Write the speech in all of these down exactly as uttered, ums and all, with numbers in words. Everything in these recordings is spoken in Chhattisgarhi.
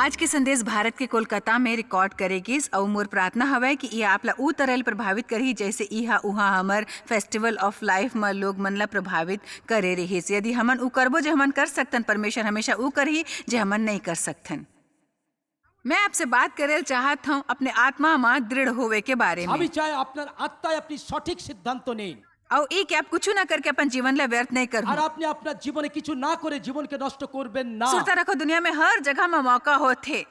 आज के संदेश भारत के कोलकाता में रिकॉर्ड करे गिस, अउ मोर प्रार्थना हवय कि ये आप ला ऊ तरह ले प्रभावित करही, जैसे इहा उहा हमर Festival of Life म लोग मन ला प्रभावित करे रिहिस। यदि हमन ऊ करबो जे हमन कर सकथन, परमेश्वर हमेशा ऊ करही जे हमन नहीं कर सकथन। मैं आपसे बात करे ल चाहत हूँ अपने आत्मा म दृढ़ होवे के बारे में। আমি চাই আপনার আত্মায় আপনি সঠিক সিদ্ধান্ত নিন। अउ ई कि आप कुछ ना करके अपन जीवन ला व्यर्थ नहीं আর करहु। আপনি আপনার জীবনে কিছু না করে জীবনকে নষ্ট করবেন না। सुरता रखो, दुनिया में हर जगह में मौका होथे।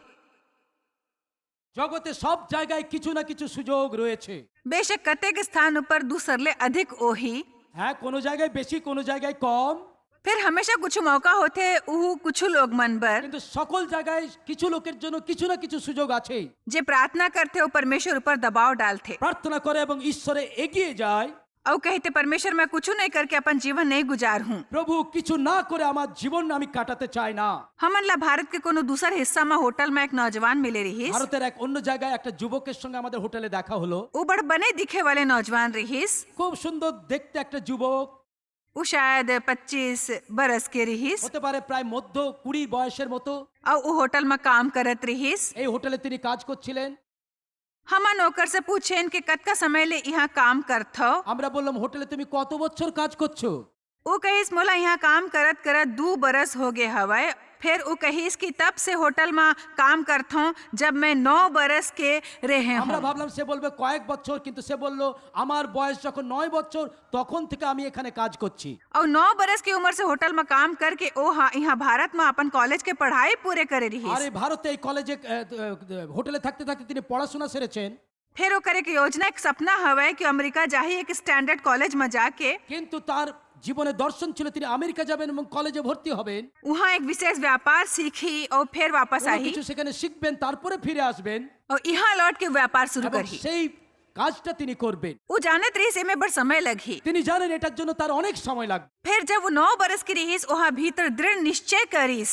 জগতে সব জায়গায় কিছু না কিছু সুযোগ রয়েছে। बेशक कतेक स्थान ऊपर दूसर ले अधिक ओही। হ্যাঁ, কোনো জায়গায় বেশি, কোনো জায়গায় কম। फिर हमेशा कुछ मौका होथे उहू कुछ लोग मन बर। কিন্তু সকল জায়গায় কিছু লোকের জন্য কিছু না কিছু সুযোগ আছে। जे प्रार्थना करथे, वो परमेश्वर ऊपर दबाव डालथे। প্রার্থনা করে এবং ঈশ্বরে এগিয়ে যায়। अउ कहथे, परमेश्वर, मैं कुछ नहीं करके अपन जीवन नहीं गुजारहूँ। প্রভু, কিছু না করে আমার জীবন আমি কাটাতে চাই না। हमन ला भारत के कोनो दूसर हिस्सा म होटल म एक नौजवान मिले रिहिस। ভারতের এক অন্য জায়গায় একটা যুবকের সঙ্গে আমাদের হোটেলে দেখা হলো। वो बड़ बने दिखे वाले नौजवान रिहिस। খুব সুন্দর দেখতে একটা যুবক। वो शायद पच्चीस बरस के रिहिस। হতে পারে প্রায় মধ্য কুড়ি বয়সের মতো। अउ वो होटल म काम करत रिहिस। এই হোটেলে তিনি কাজ করছিলেন। हमन ओकर से पूछेन कि कतका समय ले इहाँ काम करथव? আমরা বললাম, হোটেলে তুমি কত বছর কাজ করছো? वो कहिस, मोला इहाँ काम करत करत दू बरस हो गे हवय। फिर वो कहिस कि तब से होटल म काम करथों, जब मैं नौ बरस के रहे আমরা हों। ভাবলাম সে বলবে কয়েক বছর, কিন্তু সে বলল, আমার বয়স যখন নয় বছর, তখন থেকে আমি এখানে কাজ করছি। अउ नौ बरस की उम्र से होटल म काम करके ओ हा इहाँ भारत म अपन कॉलेज के पढ़ाई पूरे करे আর रिहिस। এই ভারতে এই কলেজে আহ, আহ, হোটেলে থাকতে থাকতে তিনি পড়াশোনা সেরেছেন। फिर ओकर एक योजना, एक सपना हवय कि अमेरिका जाही, एक स्टैंडर्ड कॉलेज म जाके কিন্তু তার জীবনে দর্শন ছিল তিনি আমেরিকা যাবেন এবং কলেজে ভর্তি হবেন। उहाँ एक विशेष व्यापार सीखही अउ फिर वापस কোনো आही কিছু সেখানে শিখবেন, তারপরে ফিরে আসবেন अउ इहाँ लौट के व्यापार शुरू এবং करही। সেই কাজটা তিনি করবেন। वो जानत रहिस एमे बड़ समय लगही। তিনি জানেন এটার জন্য তার অনেক সময় লাগবে। फिर जब वो नौ बरस की रिहिस, ओहा भीतर दृढ़ निश्चय करिस,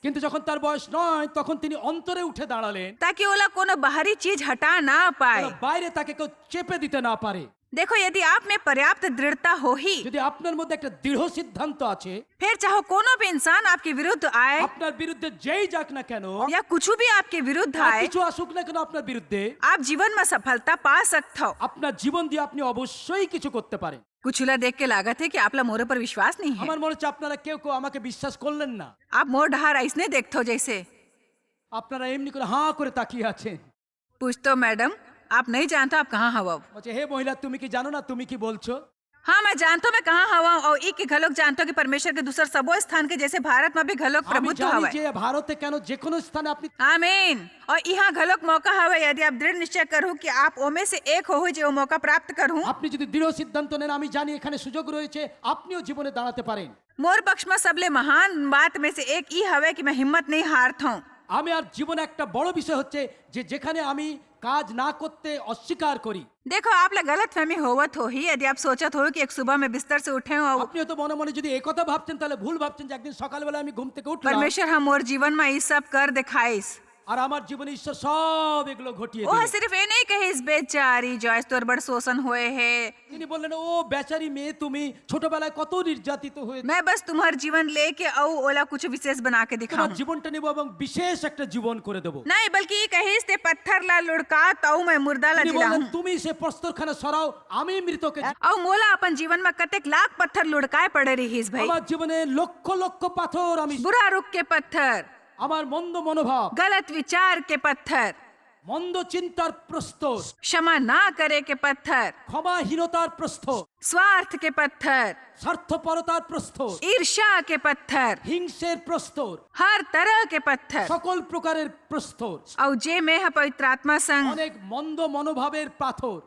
কিন্তু যখন তার বয়স নয়, তখন তিনি অন্তরে উঠে দাঁড়ালেন। ताकि ओला कोनो बाहरी चीज हटा ना पाए। যেন বাইরে তাকে কেউ চেপে দিতে না পারে। देखो, यदि आप में पर्याप्त दृढ़ता होही, যদি আপনার মধ্যে একটা দৃঢ় সিদ্ধান্ত আছে, फिर चाहे कोनो भी इंसान आपके विरुद्ध आए আপনার বিরুদ্ধে যেই যাক না কেন, या कुछ भी आपके विरुद्ध আর आए, কিছু আসুক না কেন আপনার বিরুদ্ধে, आप जीवन में सफलता पा सकथव। আপনার জীবন দিয়ে আপনি অবশ্যই কিছু করতে পারেন। कुछ ला देख के लागत हे कि आप ला मोरे ऊपर विश्वास नहीं है। আমার মনে হচ্ছে আপনারা কেউ কেউ আমাকে বিশ্বাস করলেন না। आप मोर डहार अइसने देखथव जैसे। আপনারা এমনি করে হাঁ করে তাকিয়ে আছেন। पूछथों, मैडम, आप नहीं जानथव आप कहाँ हवव। বলছে, হে মহিলা, তুমি কি জানো না তুমি কি বলছো? हाँ, मैं जानथों मैं कहाँ हवव, अउ ई के घलोक जानथों कि परमेश्वर के दूसर सबो स्थान के जैसे भारत में भी घलोक আমি प्रभुत्व জানি हवय। যে ভারতে কেন যে কোনো স্থানে আপনি आमीन। अउ इहाँ घलोक मौका हवय, यदि आप दृढ़ निश्चय करहू कि आप ओमे से एक होहू जे वो मौका प्राप्त करहू। আপনি যদি দৃঢ় সিদ্ধান্ত নেন, আমি জানি এখানে সুযোগ রয়েছে, আপনিও জীবনে দাঁড়াতে পারেন। मोर पक्ष में सबले महान बात में से एक ई हवय कि मैं हिम्मत नहीं हारथों। আমি আর জীবনে একটা বড় বিষয় হচ্ছে যে যেখানে আমি কাজ না করতে অস্বীকার করি। देखो, आप ला गलत फहमी होवत होही यदि आप सोचत हो कि एक सुबह में बिस्तर से उठे हो अउ আপনি হয়তো মনে মনে যদি এই কথা ভাবছেন, তাহলে ভুল ভাবছেন যে একদিন সকালবেলা আমি ঘুম থেকে উঠলাম परमेश्वर ह मोर जीवन में ई सब कर दिखाइस। আর আমার জীবনে ঈশ্বর সব এগুলো ঘটিয়ে वो দিলেন। सिर्फ ये नहीं कहिस, बेचारी जॉयस, तोर बड़ शोषण होए हे। তিনি বললেন, ও বেচারি মেয়ে, তুমি ছোটবেলায় কত নির্যাতিত হয়েছে। मैं बस तुम्हार जीवन लेके अउ ओला कुछ विशेष बना के তোমার दिखाऊं। জীবনটা নেবো এবং বিশেষ একটা জীবন করে দেবো। नहीं, बल्कि ये कहिस, ते पत्थर ला लुढ़का, तऊ मैं मुर्दा ला তিনি বললেন, जिलाहूं। তুমি সে প্রস্তরখানা সরাও, আমি মৃতকে জি- अउ मोला अपन जीवन में कतेक लाख पत्थर लुढ़काए पड़े रिहिस भाई। আমার জীবনে লক্ষ লক্ষ পাথর আমি, बुरा रुख के पत्थर, আমার মন্দ মনোভাব, गलत विचार के पत्थर, মন্দ চিন্তার প্রস্তর, क्षमा ना करे के पत्थर, ক্ষমাহীনতার প্রস্তর, स्वार्थ के पत्थर, স্বার্থপরতার প্রস্তর, ईर्ष्या के पत्थर, হিংসের প্রস্তর, हर तरह के पत्थर। সকল প্রকারের প্রস্তর, अउ जे मैं ह पवित्र आत्मा संग, অনেক মন্দ মনোভাবের পাথর।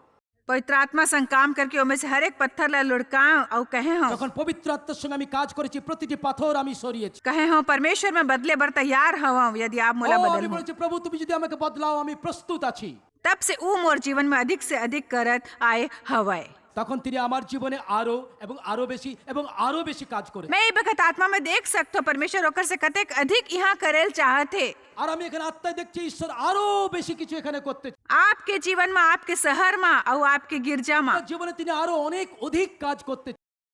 पवित्र आत्मा संग काम करके ओमे से हर एक पत्थर ला लुढ़काऊं अउ कहे हूं, যখন পবিত্র আত্মার সঙ্গে আমি কাজ করেছি, প্রতিটি পাথর আমি সরিয়েছি। कहे हूं, परमेश्वर में बदले बर तैयार हवं, यदि आप मोला ও, আমি बदलहू। বলেছি, প্রভু, তুমি যদি আমাকে বদলাও, আমি প্রস্তুত আছি। तब से ऊ मोर जीवन में अधिक से अधिक करत आए हवय। তখন তিনি আমার জীবনে আরো এবং আরো বেশি এবং আরো বেশি কাজ করে। मैं ये बखत आत्मा में देख सकथों, परमेश्वर ओकर से कतेक अधिक इहाँ करेल चाहत हे। আর আমি এখানে আত্মায় দেখছি, ঈশ্বর আরো বেশি কিছু এখানে করতে। आपके जीवन में, आपके शहर में, अउ आपके गिरजा में। তার জীবনে তিনি আরো অনেক অধিক কাজ করতে।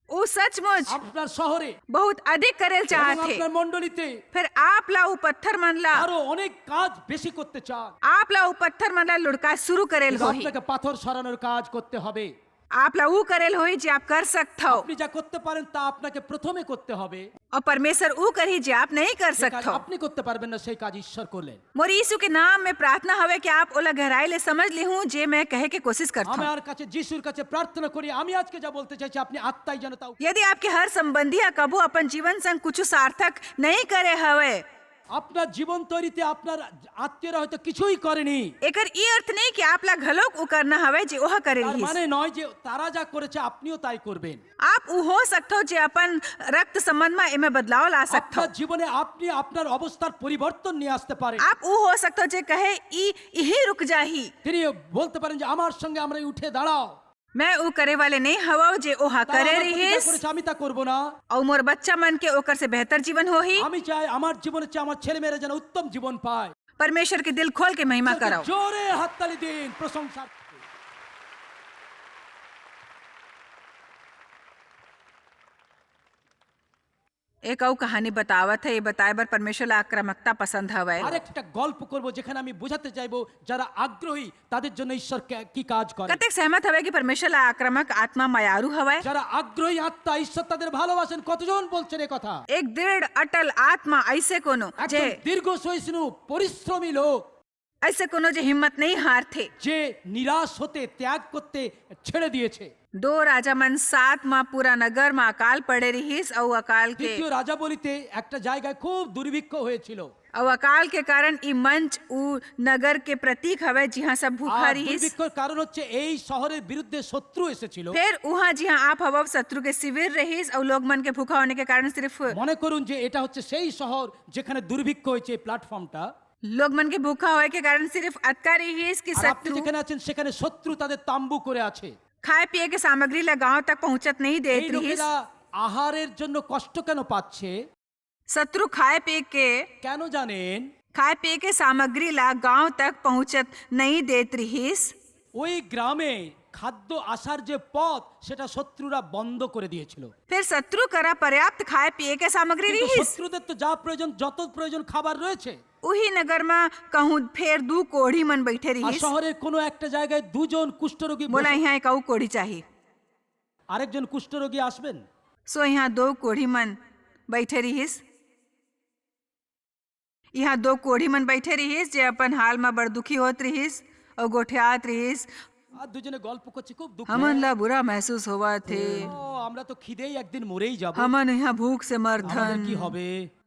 ऊ सचमुच আপনার শহরে बहुत अधिक करेल এবং चाहत हे। আপনার মণ্ডলীতে फिर आप ला ऊ पत्थर मन ला, আরো অনেক কাজ বেশি করতে চান। आप ला ऊ पत्थर मन ला लुढ़काय शुरू करेल কিন্তু होही। আপনাকে পাথর সরানোর কাজ করতে হবে। आप ला ऊ करेल होही जे आप कर सकथव। আপনি যা করতে পারেন তা আপনাকে প্রথমে করতে হবে। अउ परमेश्वर ऊ करही जे आप नहीं कर যে কাজ सकथव। আপনি করতে পারবেন না, সেই কাজ ঈশ্বর করলেন। मोर यीशु के नाम में प्रार्थना हवे कि आप ओला गहराई ले समझ लेहू जे मैं कहे के कोशिश करथव। আমার কাছে, যিশুর কাছে প্রার্থনা করি, আমি আজকে যা বলতে চাইছি, আপনি আত্মায় যেন তা यदि आपके हर संबंधी ह कभू अपन जीवन संग कुछ सार्थक नहीं करे हवे, আপনার জীবন তৈরিতে আপনার আত্মীয়রা হয়তো কিছুই করেনি। एकर ई अर्थ नहीं कि आप ला घलोक ऊ करना हवे जे ओह करे তার रिहिस। মানে নয় যে তারা যা করেছে আপনিও তাই করবেন। आप ऊ हो सकथव जे अपन रक्त संबंध म एमे बदलाव ला सकथव। আপনার জীবনে আপনি আপনার অবস্থার পরিবর্তন নিয়ে আসতে পারেন। आप ऊ हो सकथव जे कहे, "ई इही रुक जाही।" তিনি বলতে পারেন যে, "আমার সঙ্গে আমরা উঠে দাঁড়াও।" मैं ऊ करे वाले नहीं हवव जे ओहा তারা करे আমার প্রতি যা रिहिस। করেছে, আমি তা করব না। अउ मोर बच्चा मन के ओकर से बेहतर जीवन होही। আমি চাই আমার জীবনের চেয়ে আমার ছেলেমেয়েরা যেন উত্তম জীবন পায়। परमेश्वर के दिल खोल के महिमा करव। জোরে হাততালি দিন, প্রশংসা। एक अउ कहानी बतावत हे, ये बताए बर परमेश्वर ला आक्रामकता पसंद हवय। আরেকটা গল্প করব, যেখানে আমি বোঝাতে চাইবো, যারা আগ্রহী, তাদের জন্য ঈশ্বর কে-, কি কাজ করে। कतेक सहमत हवय कि परमेश्वर ला आक्रामक आत्मा मयारू हवय? যারা আগ্রহী আত্মা, ঈশ্বর তাদের ভালোবাসেন। কতজন বলছেন এ কথা? एक दृढ़ अटल आत्मा, ऐसे कोनो একজন যে দীর্ঘ সহিষ্ণু, পরিশ্রমী লোক। ऐसे कोनो जे हिम्मत नहीं हारथे। যে নিরাশ হতে, ত্যাগ করতে ছেড়ে দিয়েছে। दो राजा मन सात म पूरा नगर म अकाल पड़े रिहिस, अउ अकाल के द्वितीय রাজাবলিতে একটা জায়গায় খুব দুর্ভিক্ষ হয়েছিল। अउ अकाल के कारण ई मंच ऊ नगर के प्रतीक हवय, जिहां सब भूखा আর रिहिस। দুর্ভিক্ষর কারণ হচ্ছে এই শহরের বিরুদ্ধে শত্রু এসেছিল। फिर उहां जिहां आप हवव शत्रु के शिविर रिहिस, अउ लोग मन के भूखा होने के कारण सिर्फ মনে করুন যে এটা হচ্ছে সেই শহর যেখানে দুর্ভিক্ষ হয়েছে, এই প্ল্যাটফর্মটা। लोग मन के भूखा होए के कारण सिर्फ अतका रिहिस कि আর আপনি শত্রু যেখানে আছেন সেখানে শত্রু তাদের তাম্বু করে আছে। खाए पिए के सामग्री ला गांव तक पहुंचत नहीं देत এই रिहिस। লোকেরা আহারের জন্য কষ্ট কেন পাচ্ছে? शत्रु खाए पिए के কেন জানেন? खाए पिए के सामग्री ला गांव तक पहुंचत नहीं देत रिहिस। ওই গ্রামে খাদ্য আসার যে পথ, সেটা শত্রুরা বন্ধ করে দিয়েছিল। फिर शत्रु करा पर्याप्त खाए पिए के सामग्री কিন্তু रिहिस। শত্রুদের তো যা প্রয়োজন, যত প্রয়োজন খাবার রয়েছে। उही नगर म कहूं फेर दू कोढ़ी मन बइठे আর रिहिस। শহরের কোনো একটা জায়গায় দুজন কুষ্ঠরোগী मोला বসে- इहां एक अउ कोढ़ी चाही। আরেকজন কুষ্ঠরোগী আসবেন। सो इहां दो कोढ़ी मन बइठे रिहिस। इहां दो कोढ़ी मन बइठे रिहिस, जे अपन हाल म बड़ दुखी होत रिहिस अउ गोठियात रिहिस। আর দুজনে গল্প করছে, খুব দুঃখ। हमन ला बुरा महसूस होवत हे। ও, আমরা তো খিদেই একদিন মরেই যাব। हमन इहां भूख से আমাদের কি मरथन। হবে?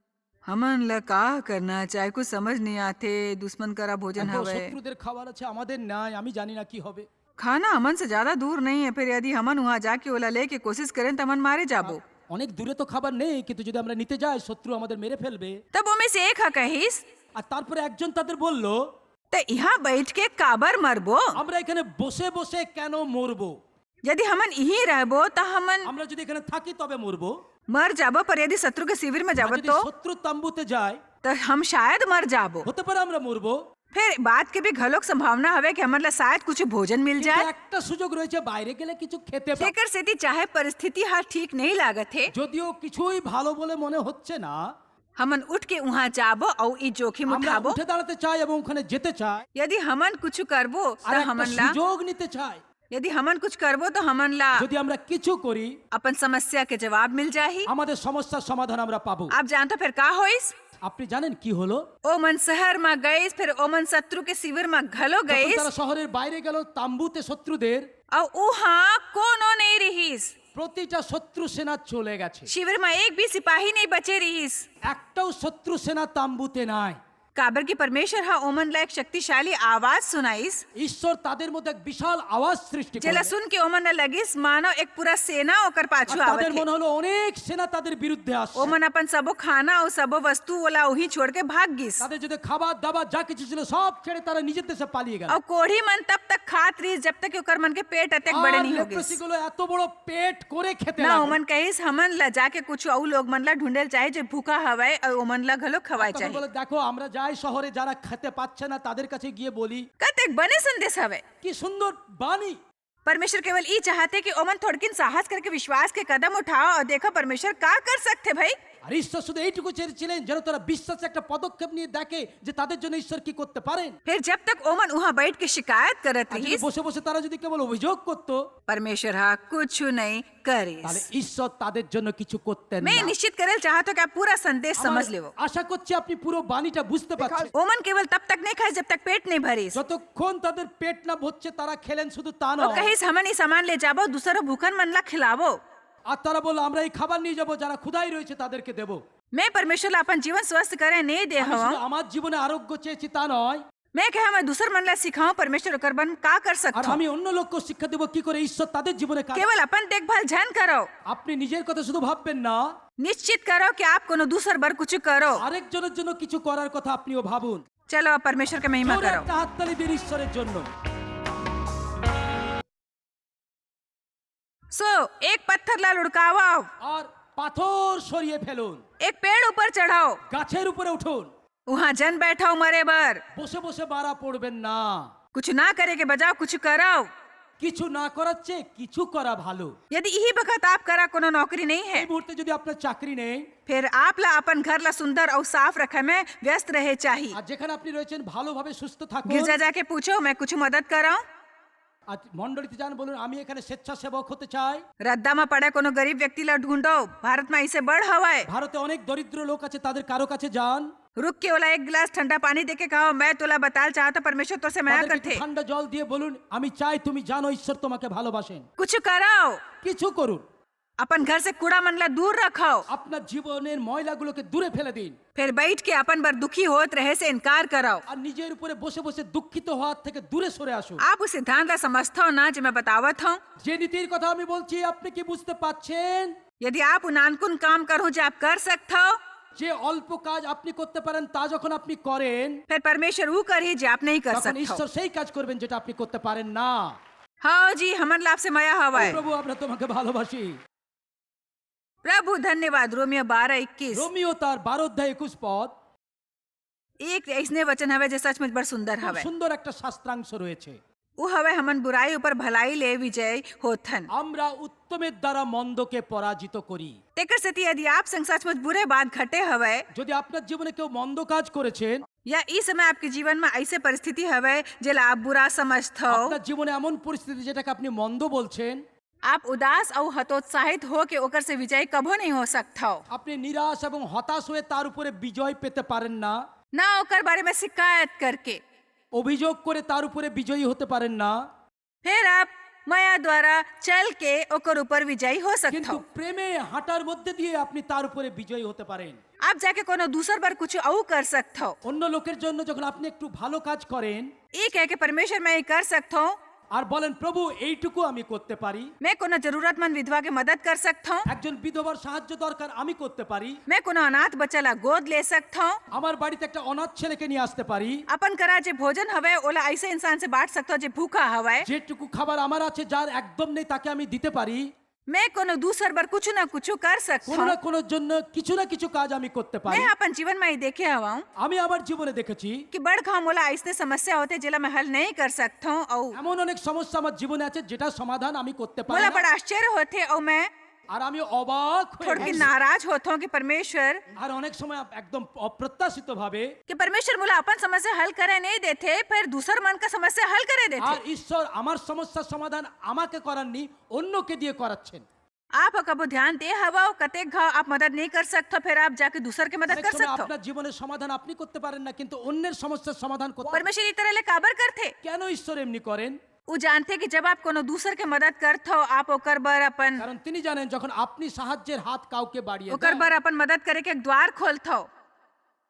हमन ला का करना चाही, कुछ समझ नहीं आथे। दुश्मन करा भोजन এখন हवय। শত্রুদের খাবার আছে, আমাদের নাই, আমি জানি না কি হবে। खाना हमन से ज्यादा दूर नहीं है, फिर यदि हमन उहां जाके ओला लेके कोशिश करेन, त हमन मारे जाबो। অনেক দূরে তো খাবার নেই, কিন্তু যদি আমরা নিতে যাই, শত্রু আমাদের মেরে ফেলবে। तब ओमे से एक ह कहिस, আর তারপরে একজন তাদের বলল, त इहां बइठ के काबर मरबो? আমরা এখানে বসে বসে কেন মরবো? यदि हमन इहीं रहबो, त हमन আমরা যদি এখানে থাকি, তবে মরবো। मर जाबो, पर यदि शत्रु के शिविर म আর जाबो, যদি तो, শত্রু তম্বুতে যাই, त हम शायद मर जाबो। হতে পারে আমরা মরবো। फिर बात के भी घलोक संभावना हवे कि हमन ला शायद कुछ भोजन मिल কিন্তু जाए। একটা সুযোগ রয়েছে, বাইরে গেলে কিছু খেতে পাই। तेकर सेती चाहे परिस्थिति ह ठीक नहीं लागत हे, যদিও কিছুই ভালো বলে মনে হচ্ছে না, हमन उठ के उहां जाबो अउ ई जोखिम আমরা उठाबो। উঠে দাঁড়াতে চাই এবং ওখানে যেতে চাই। यदि हमन कुछ करबो, আর त একটা हमन ला, সুযোগ নিতে চাই। यदि हमन कुछ करबो, त हमन ला যদি আমরা কিছু করি, अपन समस्या के जवाब मिल जाही। আমাদের সমস্যার সমাধান আমরা পাবো। आप जानथो फिर का होइस? আপনি জানেন কি হলো? ओमन शहर म गइस, फिर ओमन शत्रु के शिविर म घलो যখন गइस। তারা শহরের বাইরে গেল, তাম্বুতে শত্রুদের अउ उहां कोनो नइ रिहिस। প্রতিটা শত্রু সেনা চলে গেছে। शिविर म एक भी सिपाही नइ बचे रिहिस। একটাও শত্রু সেনা তাম্বুতে নাই। काबर कि परमेश्वर ह ओमन ला एक शक्तिशाली आवाज सुनाइस। ঈশ্বর তাদের মধ্যে এক বিশাল আওয়াজ সৃষ্টি जेला करलें। सुन के ओमन ला लगिस, मानो एक पूरा सेना ओकर पाछू আর তাদের आवत हे। মনে হলো অনেক সেনা তাদের বিরুদ্ধে আসছে। ओमन अपन सबो खाना अउ सबो वस्तु ओला उही छोड़ के भाग गिस। তাদের যদি খাবার দাবার যা কিছু ছিল, সব ছেড়ে তারা নিজের দেশে পালিয়ে গেল। अउ कोढ़ी मन तब तक खात रिहिस, जब तक कि ओकर मन के पेट अतेक बड़े नहीं हो गिस। লেপ্রোসিগুলো এত বড় পেট করে খেতে না, লাগলো। ओमन कहिस, "हमन ला जाके कुछ अउ लोग मन ला ढूंढे ल चाही, जे भूखा हवय, अउ ओमन ला घलो खवाए तखन चाही।" বলে, "দেখো, আমরা যাই শহরে, যারা খেতে পাচ্ছে না, তাদের কাছে গিয়ে বলি।" कतेक बने संदेश हवय। কি সুন্দর বাণী। परमेश्वर केवल ई चाहथे कि ओमन थोड़किन साहस करके विश्वास के कदम उठाव अउ देखव परमेश्वर का कर सकथे भई। আর ঈশ্বর শুধু এইটুকু চেয়েছিলেন যেন তারা বিশ্বাসে একটা পদক্ষেপ নিয়ে দেখে যে তাদের জন্য ঈশ্বর কি করতে পারেন। फिर जब तक ओमन उहाँ बैठ के शिकायत करत আর যদি रहिस, বসে বসে তারা যদি কেবল অভিযোগ করত, परमेश्वर ह कुछु नहीं करिस। তাহলে ঈশ্বর তাদের জন্য কিছু করতেন मैं না। निश्चित करेल चाहत हूँ कि आप पूरा संदेश আমার समझ लेवो। আশা করছি আপনি পুরো বাণীটা বুঝতে পারছেন। ओमन केवल तब तक नहीं खाए जब तक पेट नहीं भरिस। যতক্ষণ তাদের পেট না ভরছে, তারা খেলেন শুধু তা वो নয়। कहिस, हमन ई सामान ले जाबो, दूसर भूखन मन ला खिलाबो। আর তারা বলল, আমরা এই খাবার নিয়ে যাব, যারা ক্ষুধায় রয়েছে তাদেরকে দেব। मैं परमेश्वर ला अपन जीवन स्वस्थ करे नहीं दे আমি हवं। শুধু আমার জীবনে আরোগ্য চেয়েছি তা নয়, मैं कहे मैं दूसर मन ला सिखाऊं परमेश्वर ओकर बर का कर আর सकथों। আমি অন্য লোককে শিক্ষা দেব কি করে ঈশ্বর তাদের জীবনে কাজ। केवल अपन देखभाल झन करो। আপনি নিজের কথা শুধু ভাববেন না, निश्चित करो कि आप कोनो दूसर बर कुछ करो। আরেকজনের জন্য কিছু করার কথা আপনিও ভাবুন। चलो, अब परमेश्वर के महिमा জোরে करो। একটা হাততালি দিন ঈশ্বরের জন্য। सो एक पत्थर ला लुढ़कावव, আর পাথর সরিয়ে ফেলুন, एक पेड़ ऊपर चढ़ाओ, গাছের উপরে উঠুন। उहाँ जन बैठव मरे बर। বসে বসে মারা পড়বেন না। कुछ ना करे के बजाय कुछ करव। কিছু না করার চেয়ে কিছু করা ভালো। यदि इही बखत आप करा कोनो नौकरी नहीं এই है, মুহূর্তে যদি আপনার চাকরি নেই, फिर आप ला अपन घर ला सुंदर और साफ रखे में व्यस्त रहे चाही। আর যেখানে আপনি রয়েছেন ভালোভাবে সুস্থ থাকুন। गिरजा जाके पूछो, मैं कुछ मदद कराऊं? আর মণ্ডলীতে যান, বলুন, আমি এখানে স্বেচ্ছাসেবক হতে চাই। रद्दा में पड़े कोनो गरीब व्यक्ति ला ढूंढो, भारत में ऐसे बड़ हवय। ভারতে অনেক দরিদ্র লোক আছে, তাদের কারো কাছে যান। रुक के ओला एक गिलास ठंडा पानी देके कहो, मैं तोला बताल चाहता, परमेश्वर तोर से मया তাদেরকে একটু करथे। ঠান্ডা জল দিয়ে বলুন, আমি চাই তুমি জানো ঈশ্বর তোমাকে ভালোবাসেন। कुछ कराओ। কিছু করুन। अपन घर से कूड़ा मन ला दूर रखो। আপনার জীবনের ময়লাগুলোকে দূরে ফেলে দিন। फिर बैठ के अपन बर दुखी होत रहे से इनकार कराओ। আর নিজের উপরে বসে বসে দুঃখিত হওয়ার থেকে দূরে সরে আসুন। आप उस सिद्धांत ला समझथो ना, जो मैं बतावत हूँ। যে নীতির কথা আমি বলছি, আপনি কি বুঝতে পারছেন? यदि आप उ नानकुन काम करो, जो आप कर सकथो, যে অল্প কাজ আপনি করতে পারেন, তা যখন আপনি করেন, फिर परमेश्वर ऊ करही, जो आप नहीं कर তখন सकथो। ঈশ্বর সেই কাজ করবেন যেটা আপনি করতে পারেন না। हाँ जी, हमन ला आपसे मया ও हवय। প্রভু, আমরা তোমাকে ভালোবাসি। प्रभु धन्यवाद। रोमियो बारह इक्कीस। রোমিও তার বারো অধ্যায় একুশ পদ, एक ऐसने वचन हवय, जो सचमुच बड़ सुंदर খুব हवय। সুন্দর একটা শাস্ত্রাংশ রয়েছে। ऊ हवय, हमन बुराई ऊपर भलाई ले विजय होथन। আমরা উত্তমের দ্বারা মন্দকে পরাজিত করি। तेकर सेती यदि आप संग सचमुच बुरे बात घटे हवय, যদি আপনার জীবনে কেউ মন্দ কাজ করেছেন, या ई समय आपके जीवन में ऐसे परिस्थिति हवय, जेला आप बुरा समझथव, আপনার জীবনে এমন পরিস্থিতি যেটাকে আপনি মন্দ বলছেন, आप उदास अउ हतोत्साहित हो के ओकर से विजय कभो नहीं हो सकथव। আপনি নিরাশ এবং হতাশ হয়ে তার উপরে বিজয় পেতে পারেন না, ना ओकर बारे में शिकायत करके, অভিযোগ করে তার উপরে বিজয়ী হতে পারেন না। फिर आप मया द्वारा चल के ओकर ऊपर विजयी हो কিন্তু सकथव। প্রেমে হাঁটার মধ্যে দিয়ে আপনি তার উপরে বিজয়ী হতে পারেন। आप जाके कोनो दूसर बर कुछ अऊ कर सकथव। অন্য লোকের জন্য যখন আপনি একটু ভালো কাজ করেন ये कह के, परमेश्वर, मैं ये कर सकथव। আর বলেন, প্রভু, এইটুকু আমি করতে পারি, मैं कोनो जरूरतमंद विधवा के मदद कर सकथव। একজন বিধবার সাহায্য দরকার, আমি করতে পারি, मैं कोनो अनाथ बच्चा ला गोद ले सकथव। আমার বাড়িতে একটা অনাথ ছেলেকে নিয়ে আসতে পারি, अपन करा जे भोजन हवय, ओला ऐसे इंसान से बांट सकथव जे भूखा हवय। যেটুকু খাবার আমার আছে, যার একদম নেই, তাকে আমি দিতে পারি। मैं कोनो दूसर बर कुछ ना कुछ कर কোনো না सकथव। কোনো জন্য কিছু না কিছু কাজ আমি করতে পারি। मैं अपन जीवन में ये देखे हवं আমি আমার জীবনে দেখেছি, कि बड़ घाम मोला ऐसने समस्या होथे, जेला मैं हल नहीं कर सकथव। अउ এমন অনেক সমস্যা আমার জীবনে আছে, যেটা সমাধান আমি করতে পারি मोला না। बड़ा आश्चर्य होथे, अउ मैं আর আমি অবাক হয়ে थोड़की গেছি। नाराज होथव कि परमेश्वर, আর অনেক সময় আপ-, একদম অপ্রত্যাশিত ভাবে कि परमेश्वर मोला अपन समस्या हल करे नहीं देथे, फेर दूसर मन का समस्या हल करे देथे। আর ঈশ্বর আমার সমস্যার সমাধান আমাকে করাননি, অন্যকে দিয়ে করাচ্ছেন। आप ह कभू ध्यान दे हवव, कतेक घाव आप मदद नहीं कर सकथव, फेर आप जाके दूसर के मदद অনেক कर সময় सकथव। আপনার জীবনের সমাধান আপনি করতে পারেন না, কিন্তু অন্যের সমস্যার সমাধান করতে। परमेश्वर ई तरह ले काबर करथे? কেন ঈশ্বর এমনি করেন? उ जानथे कि जब आप कोनो दूसर के मदद करथव, आप ओकर बर अपन, কারণ তিনি জানেন, যখন আপনি সাহায্যের হাত কাউকে বাড়িয়ে ओकर দেন, बर अपन मदद करे के एक द्वार खोलथव।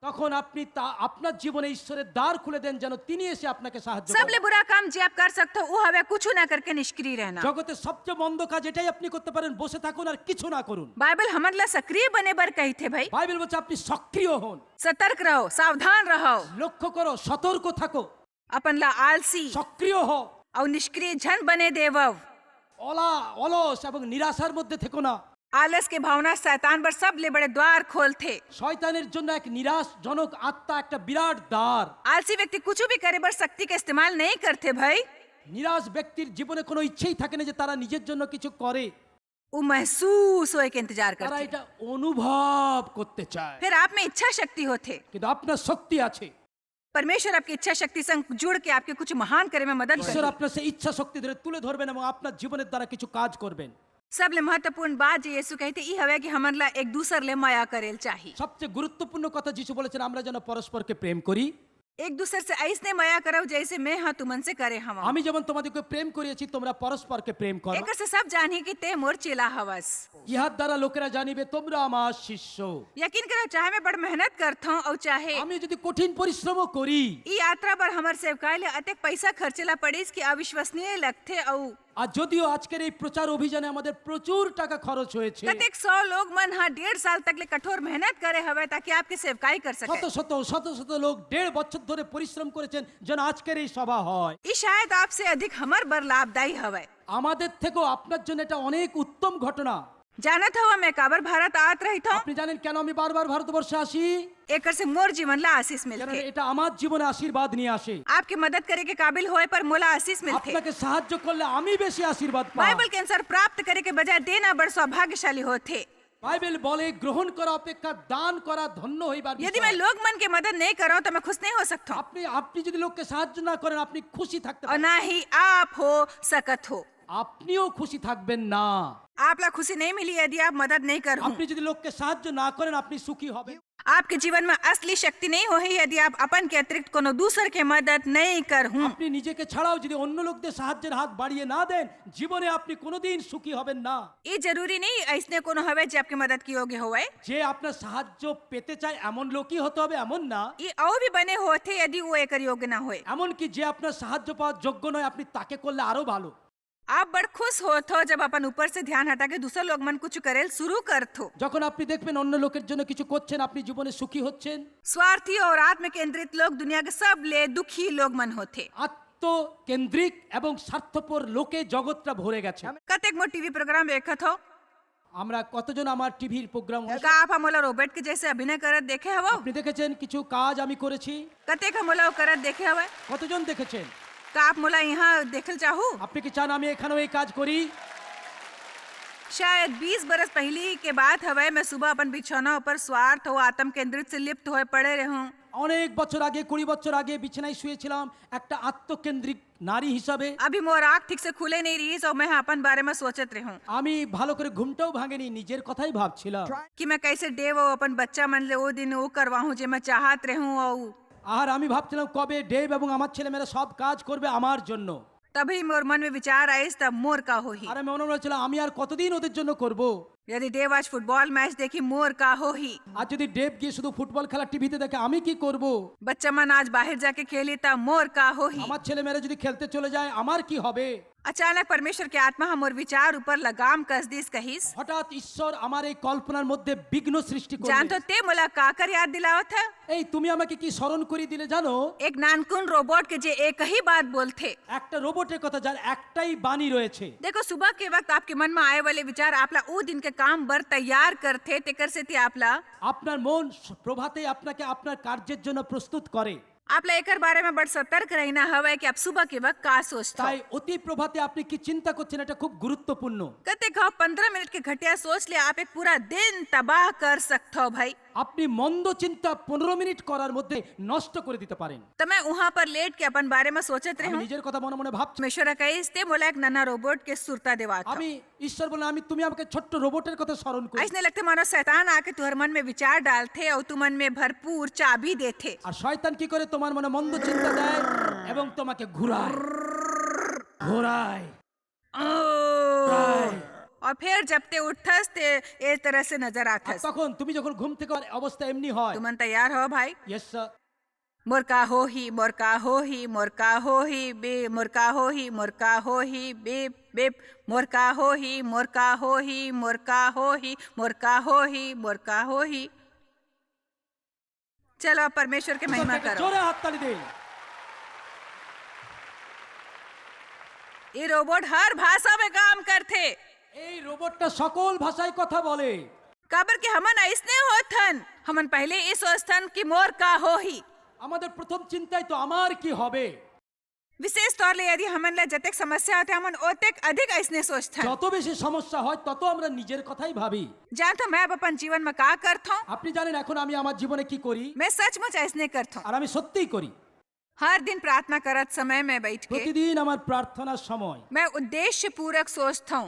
তখন আপনি তা আপনার জীবনে ঈশ্বরের দ্বার খুলে দেন, যেন তিনি এসে আপনাকে সাহায্য করেন। सबले बुरा काम जे आप कर सकथव, उ हवे कुछ ना करके निष्क्रिय रहना। জগতের সবচেয়ে মন্দ কাজ এটাই আপনি করতে পারেন, বসে থাকুন আর কিছু না করুন। बाइबल हमन ला सक्रिय बने बर कहिथे भाई। বাইবেল বলছে, আপনি সক্রিয় হন, सतर्क रहो, सावधान रहो। লক্ষ্য করো, সতর্ক থাকো, अपन ला आलसी সক্রিয় হও। अउ निष्क्रिय झन बने देवव। অলা অলস এবং নিরাশার মধ্যে থেকো না। आलस के भावना शैतान बर सबले बड़े द्वार खोलथे। শয়তানের জন্য এক নিরাশজনক আত্মা একটা বিরাট দ্বার। आलसी व्यक्ति कुछ भी करे बर शक्ति के इस्तेमाल नहीं करथे भाई। নিরাশ ব্যক্তির জীবনে কোনো ইচ্ছেই থাকে না যে তারা নিজের জন্য কিছু করে। वो महसूस होए के इंतजार करथे। তারা এটা অনুভব করতে চায়। फिर आप में इच्छा शक्ति होथे। কিন্তু আপনার শক্তি আছে। परमेश्वर आपकी इच्छा शक्ति संग जुड़ के आपके कुछ महान करे में मदद करही। ঈশ্বর আপনার সেই ইচ্ছা শক্তি ধরে তুলে ধরবেন এবং আপনার জীবনের দ্বারা কিছু কাজ করবেন। सबले महत्वपूर्ण बात जे यीशु कहिथे, ई हवय कि हमन ला एक दूसर ले मया करेल चाही। সবচেয়ে গুরুত্বপূর্ণ কথা যিশু বলেছেন, আমরা যেন পরস্পরকে প্রেম করি। एक दूसर से अइसने मया करव, जइसे मैं ह तुमन से करे हवंव। আমি যেমন তোমাদেরকে প্রেম করিয়াছি, তোমরা পরস্পরকে প্রেম করো। एकर से सब जानही कि तें मोर चेला हवस। ইহার দ্বারা লোকেরা জানিবে তোমরা আমার শিষ্য। यकीन करव, चाहे मैं बड़ मेहनत करथंव अउ चाहे আমি যদি কঠিন পরিশ্রমও করি, ई यात्रा बर हमर सेवकाई ले अतेक पइसा खर्चे ला पड़िस कि अविश्वसनीय लगथे। अउ আর যদিও আজকের এই প্রচার অভিযানে আমাদের প্রচুর টাকা খরচ হয়েছে। कतेक सौ लोग मन ह डेढ़ साल तक ले कठोर मेहनत करे हवय ताकि आपके सेवकाई कर सके। শত শত, শত শত লোক দেড় বছর ধরে পরিশ্রম করেছেন যেন আজকের এই সভা হয়। ई शायद आपसे अधिक हमर बर लाभदायी हवय। আমাদের থেকেও আপনার জন্য এটা অনেক উত্তম ঘটনা। जानत हव, मैं काबर भारत आत रहिथंव? আপনি জানেন কেন আমি বারবার ভারতবর্ষে আসি? एकर से मोर जीवन ला आशीष मिलथे। এটা আমার জীবনে আশীর্বাদ নিয়ে আসে। आपके मदद करे के काबिल होए पर मोला आशीष मिलथे। আপনাকে সাহায্য করলে আমি বেশি আশীর্বাদ পাই। बाइबल के अनुसार प्राप्त करे के बजाय देना बड़ सौभाग्यशाली होथे। বাইবেল বলে, "গ্রহণ করা অপেক্ষা দান করা ধন্য হইবার বিষয়।" यदि मैं लोग मन के मदद नहीं करंव, तो मैं खुश नहीं हो सकथंव। আপনি, আপনি যদি লোককে সাহায্য না করেন, আপনি খুশি থাকতে পারেন। और ना ही आप हो सकत हो। আপনিও খুশি থাকবেন না। आप ला खुशी नहीं मिली यदि आप मदद नहीं करहू। আপনি যদি লোককে সাহায্য না করেন, আপনি সুখী হবেন। आपके जीवन में असली शक्ति नहीं होही यदि आप अपन के अतिरिक्त कोनो दूसर के मदद नहीं करहू। আপনি নিজেকে ছাড়াও যদি অন্য লোকদের সাহায্যের হাত বাড়িয়ে না দেন, জীবনে আপনি কোনোদিন সুখী হবেন না। ये जरूरी नहीं अइसने कोनो हवय जे आपके मदद के योग्य होवय। যে আপনার সাহায্য পেতে চায় এমন লোকই হতে হবে, এমন না। ये अउ भी बने होथे यदि वो एकर योग्य ना होय। এমনকি যে আপনার সাহায্য পাওয়ার যোগ্য নয়, আপনি তাকে করলে আরো ভালো। आप बड़ खुश होथो जब अपन ऊपर से ध्यान हटा के दूसर लोग मन कुछ करेल शुरू करथो। যখন আপনি দেখবেন অন্য লোকের জন্য কিছু করছেন, আপনি জীবনে সুখী হচ্ছেন। स्वार्थी और आत्म केंद्रित लोग दुनिया के सबले दुखी लोग मन होथे। আত্মকেন্দ্রিক এবং স্বার্থপর লোকে জগৎটা ভরে গেছে। कतेक मोर टीवी प्रोग्राम देखत हो? আমরা কতজন আমার টিভির প্রোগ্রাম অনুষ্ঠান का आप ह मोला रोबोट के जैसे अभिनय करत देखे हवो? আপনি দেখেছেন কিছু কাজ আমি করেছি? कतेक ह मोला वो करत देखे हवय? কতজন দেখেছেন? का आप मोला यहाँ देखल चाहू? আপনি কি চান আমি এখানেও এই কাজ করি? शायद बीस बरस पहिली के बात हवय, मैं सुबह अपन बिछौना ऊपर स्वार्थ अउ आत्म केंद्रित से लिप्त होए पड़े रहूं। অনেক বছর আগে, কুড়ি বছর আগে বিছানায় শুয়েছিলাম একটা আত্মকেন্দ্রিক নারী হিসাবে। अभी मोर आंख ठीक से खुले नहीं रहिस अउ मैं ह अपन बारे में सोचत रहूं। আমি ভালো করে ঘুমটাও ভাঙেনি, নিজের কথাই ভাবছিলাম। कि मैं कैसे डेव अउ अपन बच्चा मन ले ओ दिन ओ करवाहूं जे मैं चाहत रहूं अउ আর আমি ভাবছিলাম কবে ডেভ এবং আমার ছেলেমেয়েরা সব কাজ করবে আমার জন্য। तभी मोर मन में विचार आइस, तब मोर का होही? আর আমি মনে মনে ভাবছিলাম, আমি আর কতদিন ওদের জন্য করব? यदि डेव आज फुटबॉल मैच देखी, मोर का होही? আর যদি ডেভ গিয়ে শুধু ফুটবল খেলা টিভিতে দেখে, আমি কি করব? बच्चा मन आज बाहर जाके खेली, तब मोर का होही? আমার ছেলেমেয়েরা যদি খেলতে চলে যায়, আমার কি হবে? अचानक परमेश्वर के आत्मा ह मोर विचार ऊपर लगाम कस दिस, कहिस। হঠাৎ ঈশ্বর আমার এই কল্পনার মধ্যে বিঘ্ন সৃষ্টি করলেন। जानथो, तें मोला काकर याद दिलावत हस? এই, তুমি আমাকে কি স্মরণ করিয়ে দিলে জানো? एक नानकुन रोबोट के जे एक ही बात बोलथे। একটা রোবটের কথা, যার একটাই বাণী রয়েছে। देखो, सुबह के वक्त आपके मन में आए वाले विचार आपला ओ दिन के काम बर तैयार करथे, तेकर सेती आपला আপনার মন স-, প্রভাতে আপনাকে আপনার কার্যের জন্য প্রস্তুত করে। आपला एकर बारे में बड़ सतर्क रहिना हवय कि आप सुबह के वक्त का सोचथो। তাই অতি প্রভাতে আপনি কি চিন্তা করছেন, এটা খুব গুরুত্বপূর্ণ। कतेक ह पंद्रह मिनट के घटिया सोच ले आप एक पूरा दिन तबाह कर सकथो भाई। আপনি মন্দ চিন্তা পনেরো মিনিট করার মধ্যে নষ্ট করে দিতে পারেন। त मैं उहाँ पर लेट के अपन बारे में सोचत আমি रहूं। নিজের কথা মনে মনে ভাবছি। परमेश्वर ह कहिस, तें मोला एक नन्हा रोबोट के सुरता देवात हस। আমি, ঈশ্বর বললেন, আমি, তুমি আমাকে ছোট্ট রোবটের কথা স্মরণ করি। अइसने लगथे मानो शैतान आके तुहर मन में विचार डालथे अउ तुमन में भरपूर चाबी देथे। আর শয়তান কি করে? তোমার মনে মন্দ চিন্তা দেয় এবং তোমাকে ঘুরায়, ঘোরায়। ओ। घोराए। अउ फेर जब तें उठथस, तें ए तरह से नजर आथस। তখন তুমি যখন ঘুম থেকে, অবস্থা এমনি হয়। तुमन तैयार हो भाई? Yes sir. मोर का होही, मोर का होही, मोर का होही, बे, मोर का होही, मोर का होही, बेप, बेप, मोर का होही, मोर का होही, मोर का होही, मोर का होही, मोर का होही। चलो, अब परमेश्वर के महिमा करो। জোরে হাততালি দিন। ये रोबोट हर भाषा में काम करथे। এই রোবটটা সকল ভাষায় কথা বলে। काबर के हमन अइसने होथन, हमन पहले ये सोचथन कि मोर का होही। আমাদের প্রথম চিন্তাই তো আমার কি হবে। विशेष तौर ले यदि हमन ला जतेक समस्या होथे, हमन ओतेक अधिक अइसने सोचथन। যত বেশি সমস্যা হয়, তত আমরা নিজের কথাই ভাবি। जानथव, मैं अब अपन जीवन में का करथव? আপনি জানেন, এখন আমি আমার জীবনে কি করি? मैं सचमुच अइसने करथव। আর আমি সত্যিই করি। हर दिन प्रार्थना करत समय मैं बैठ के প্রতিদিন আমার প্রার্থনার সময় मैं उद्देश्यपूर्वक सोचथव।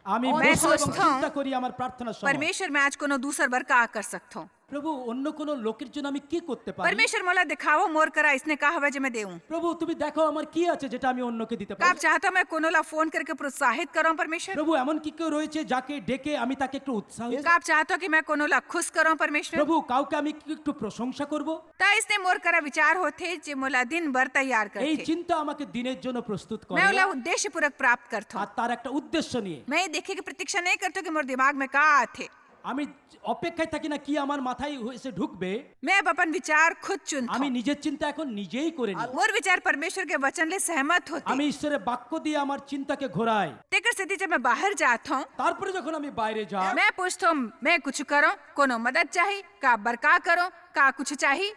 আমি मैं মনে মনে सोचथव, চিন্তা করি আমার প্রার্থনার সময়, परमेश्वर, मैं आज कोनो दूसर बर का कर सकथव? প্রভু, অন্য কোনো লোকের জন্য আমি কি করতে পারি? परमेश्वर, मोला दिखावव, मोर करा अइसने का हवय जे मैं देऊं। প্রভু, তুমি দেখাও আমার কি আছে যেটা আমি অন্যকে দিতে का পারি। आप चाहथव, मैं कोनो ला फोन करके प्रोत्साहित करव, परमेश्वर? প্রভু, এমন কি কেউ রয়েছে যাকে ডেকে আমি তাকে একটু উৎসাহ দিই? का आप चाहथव कि मैं कोनो ला खुश करव, परमेश्वर? প্রভু, কাউকে আমি কি একটু প্রশংসা করব? त अइसने मोर करा विचार होथे, जे मोला दिन भर तैयार करथे। এই চিন্তা আমাকে দিনের জন্য প্রস্তুত করে। मैं ओला उद्देश्यपूर्वक प्राप्त करथव। আর তার একটা উদ্দেশ্য নিয়ে। मैं ये देखे के प्रतीक्षा नहीं करथव कि मोर दिमाग में का आथे। আমি অপেক্ষায় থাকি না কি আমার মাথায় এসে ঢুকবে। मैं अब अपन विचार खुद चुनथव। আমি নিজের চিন্তা এখন নিজেই করে নিই। मोर विचार परमेश्वर के वचन ले सहमत होथे। আমি ঈশ্বরের বাক্য দিয়ে আমার চিন্তাকে ঘোরাই। तेकर सेती जब मैं बाहर जाथव, তারপরে যখন আমি বাইরে যাই, मैं पूछथव, मैं कुछ करव, कोनो मदद चाही, का बर का करव, का कुछ चाही?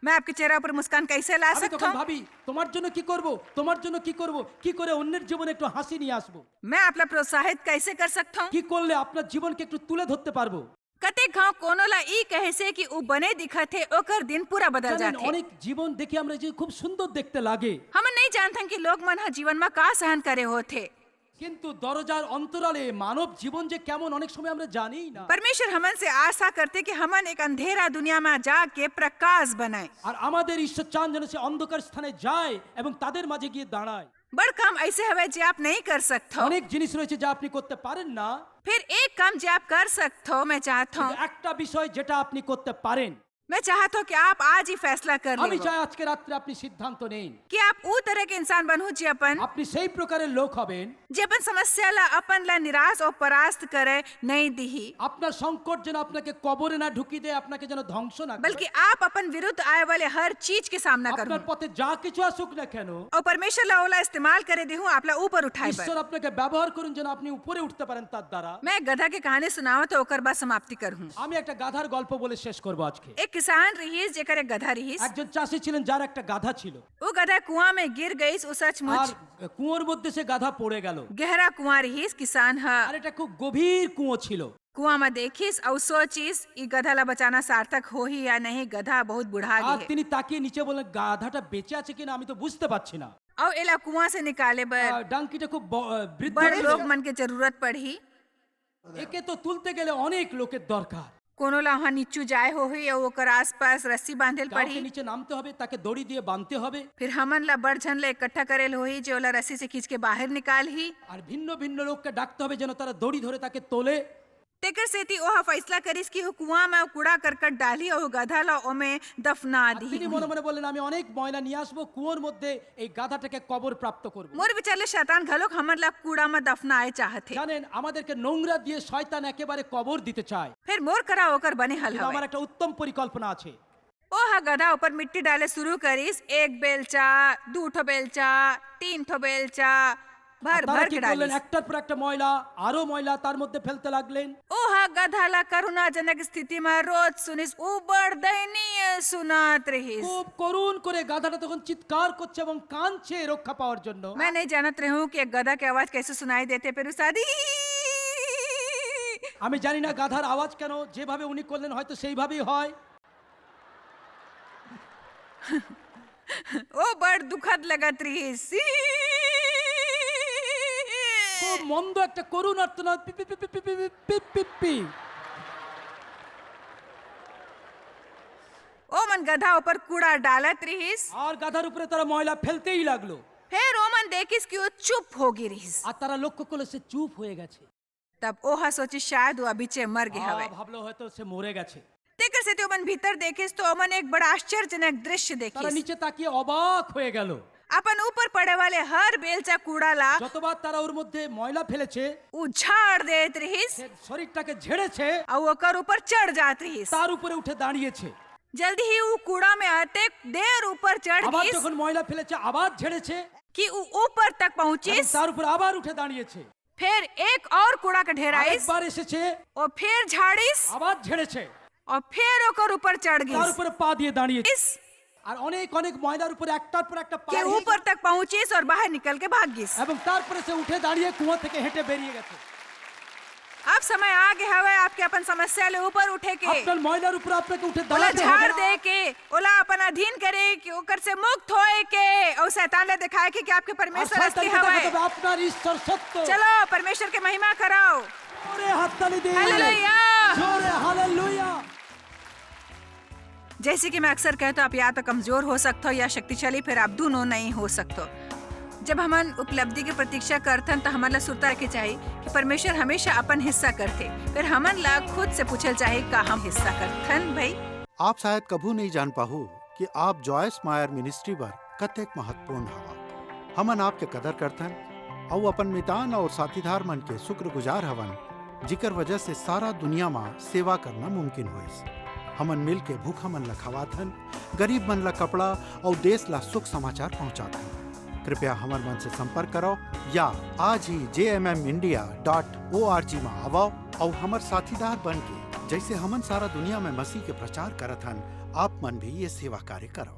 मैं आपके चेहरा ऊपर मुस्कान कैसे ला सकथव? আমি তখন ভাবি, তোমার জন্য কি করব, তোমার জন্য কি করব, কি করে অন্যের জীবনে একটু হাসি নিয়ে আসবো। मैं आपला प्रोत्साहित कैसे कर सकथव? কি করলে আপনার জীবনকে একটু তুলে ধরতে পারবো। कतेक घांव कोनो ला ई कहे से कि ऊ बने दिखत हे, ओकर दिन पूरा बदल जाथे। অনেক জীবন দেখে আমরা যে খুব সুন্দর দেখতে লাগে। हमन नहीं जानथन कि लोग मन ह जीवन म का सहन करे होथे। কিন্তু দরজার অন্তরালে মানব জীবন যে কেমন, অনেক সময় আমরা জানিই না। परमेश्वर हमन से आशा करथे कि हमन एक अंधेरा दुनिया म जाके प्रकाश बनाए। আর আমাদের ঈশ্বর চান যেন সে অন্ধকার স্থানে যায় এবং তাদের মাঝে গিয়ে দাঁড়ায়। बड़ काम अइसे हवय जे आप नहीं कर सकथव। অনেক জিনিস রয়েছে যা আপনি করতে পারেন না। फिर एक काम जे आप कर सकथव, मैं चाहथव। কিন্তু একটা বিষয় যেটা আপনি করতে পারেন। मैं चाहथव कि आप आज ही फैसला कर लेवव। আমি চাই আজকে রাত্রে আপনি সিদ্ধান্ত নিন। कि आप ऊ तरह के इंसान बनहू जे अपन আপনি সেই প্রকারের লোক হবেন। जे अपन समस्या ला, अपन ला निराश अउ परास्त करे नहीं दिही। আপনার সংকট যেন আপনাকে কবরে না ঢুকিয়ে দেয়, আপনাকে যেন ধ্বংস না করে। बल्कि आप अपन विरुद्ध आए वाले हर चीज के सामना करहू। আপনার পথে যা কিছু আসুক না কেন, अउ परमेश्वर ला ओला इस्तेमाल करे देहू, आपला ऊपर उठाए बर। ঈশ্বর আপনাকে ব্যবহার করুন যেন আপনি উপরে উঠতে পারেন তার দ্বারা। मैं गधा के कहानी सुनावत हूँ, ओकर बाद समाप्ति करहूँ। আমি একটা গাধার গল্প বলে শেষ করব আজকে। एक किसान रिहिस, जेकर एक गधा रिहिस। একজন চাষি ছিলেন, যার একটা গাধা ছিল। वो गधा कुआं में गिर गइस, वो सचमुच। আর কুয়োর মধ্যে সে গাধা পড়ে গেল। गहरा कुआं रिहिस, किसान ह। আর এটা খুব গভীর কুয়ো ছিল। कुआं म देखिस अउ सोचिस, "ई गधा ला बचाना सार्थक होही या नहीं, गधा बहुत बुढ़ा गे हे।" তিনি তাকিয়ে নিচে বললেন, "গাধাটা বেঁচে আছে কিনা আমি তো বুঝতে পারছি না।" अउ एला कुआं से निकाले बर আহ, ডাঙ্কিটা খুব ব-, আহ, বৃদ্ধ बड़े ছিল। लोग मन के जरूरत पड़ही। একে তো তুলতে গেলে অনেক লোকের দরকার। कोनो ला उहाँ नीचू जाए होही अउ ओकर आसपास रस्सी बांधे ल पड़ही। কাউকে নিচে নামতে হবে, তাকে দড়ি দিয়ে বাঁধতে হবে। फिर हमन ला बड़ झन ला इकट्ठा करे ल होही, जे ओला रस्सी से खींच के बाहर निकालही। আর ভিন্ন ভিন্ন লোককে ডাকতে হবে যেন তারা দড়ি ধরে তাকে তোলে। तेकर सेती ओह फैसला करिस कि ओ कुआं म कूड़ा करकट डालही अउ ओ गधा ला ओमे दफना दिही। তিনি মনে মনে বললেন, "আমি অনেক ময়লা নিয়ে আসবো, কুয়োর মধ্যে এই গাধাটাকে কবর প্রাপ্ত করব।" मोर विचार ले शैतान घलोक हमन ला कूड़ा म दफनाए चाहत हे। জানেন, আমাদেরকে নোংরা দিয়ে শয়তান একেবারে কবর দিতে চায়। फिर मोर करा ओकर बने हल हवय। আমার একটা উত্তম পরিকল্পনা আছে। ओह गधा ऊपर मिट्टी डाले शुरू करिस, एक बेलचा, दू ठो बेलचा, तीन ठो बेलचा, भर भर के डालिस। একটার পর একটা ময়লা, আরো ময়লা তার মধ্যে ফেলতে লাগলেন। ओह गधा ला करुणाजनक स्थिति म रोत सुनिस, ऊ बड़ दयनीय सुनात रिहिस। খুব করুণ করে গাধাটা তখন চিৎকার করছে এবং কাঁদছে রক্ষা পাওয়ার জন্য। मैं नहीं जानत रहूं कि एक गधा के आवाज कैसे सुनाई देथे, फिर ऊ शायद আমি জানি না গাধার আওয়াজ কেন, যেভাবে উনি করলেন হয়তো সেইভাবেই হয়। ओ बड़ दुखद लगत रिहिस। খুব মন্দ একটা করুণ আর্তনাদ, পি, পি, পি। ओमन गधा ऊपर कूड़ा डालत रिहिस। আর গাধার উপরে তারা ময়লা ফেলতেই লাগলো। फेर ओमन देखिस कि ओ चुप हो गे रिहिस। আর তারা লক্ষ্য করলো সে চুপ হয়ে গেছে। तब ओह सोचिस, शायद ओ अभीचे मर गे हवय। ভাবলো হয়তো সে মরে গেছে। तेकर सेती ओमन भीतर देखिस, तो ओमन एक बड़ा आश्चर्यजनक दृश्य देखिस। তারা নিচে তাকিয়ে অবাক হয়ে গেল। अपन ऊपर पड़े वाले हर बेलचा कूड़ा ला যতবার তারা ওর মধ্যে ময়লা ফেলেছে, ऊ झाड़ देत रिहिस। সে শরীরটাকে ঝেড়েছে, अउ ओकर ऊपर चढ़ जात रिहिस। তার উপরে উঠে দাঁড়িয়েছে। जल्दी ही ऊ कूड़ा में अतेक देर ऊपर चढ़ गिस। আবার যখন ময়লা ফেলেছে, আবার ঝেড়েছে। कि ऊ ऊपर तक पहुंचिस। তার উপরে আবার উঠে দাঁড়িয়েছে। फेर एक अउ कूड़ा के ढेर आइस। আরেকবার এসেছে। अउ फेर झाड़िस। আবার ঝেড়েছে। अउ फेर ओकर ऊपर चढ़ गिस। তার উপরে পা দিয়ে দাঁড়িয়েছে। আর অনেক অনেক ময়লার উপরে একটার পর একটা পার হয়ে ऊपर तक पहुंचिस और बाहर निकल के भाग गिस। এবং তারপরে সে উঠে দাঁড়িয়ে কুয়া থেকে হেঁটে বেরিয়ে গেছে। अब समय आ गे हवय आपके अपन समस्या ले ऊपर उठे के। আপনার ময়লার উপরে আপনাকে উঠে দাঁড়াতে হবে। झाड़ दे के, ओला अपन अधीन करे के, ओकर से मुक्त होए के, अउ शैतान ला दिखाए के कि आपके परमेश्वर असली हवय। আপনার ঈশ্বর সত্য। चलो, परमेश्वर के महिमा करो। जोरे हाथ ताली दे। हालेलुया। जोरे हालेलुया। जैसे कि मैं अक्सर कहता हूँ, आप या तो कमजोर हो सकते हो या शक्तिशाली, फिर आप दोनों नहीं हो सकते हो। जब हमन उपलब्धि के प्रतीक्षा करथन, तो हमन ला सुरता रखे चाहिए कि परमेश्वर हमेशा अपन हिस्सा करथे, फिर हमन ला खुद से पूछल चाहिए, का हम हिस्सा करथन भाई? आप शायद कभू नहीं जान पाहू कि आप जॉयस मायर मिनिस्ट्री बर कतेक महत्वपूर्ण हवा। हमन आपके कदर करथन अउ अपन मितान और साथीदार मन के शुक्रगुजार हवन, जिकर वजह से सारा दुनिया मा सेवा करना मुमकिन होइस। हमन मिल के भूखा मन ला खवाथन, गरीब मन ला कपड़ा अउ देश ला सुख समाचार पहुंचाथन। कृपया हमर मन से संपर्क करो या आज ही जे M M India dot O R G मा आवो अउ हमर साथीदार बन के, जैसे हमन सारा दुनिया में मसीह के प्रचार करत हन, आप मन भी ये सेवा कार्य करो।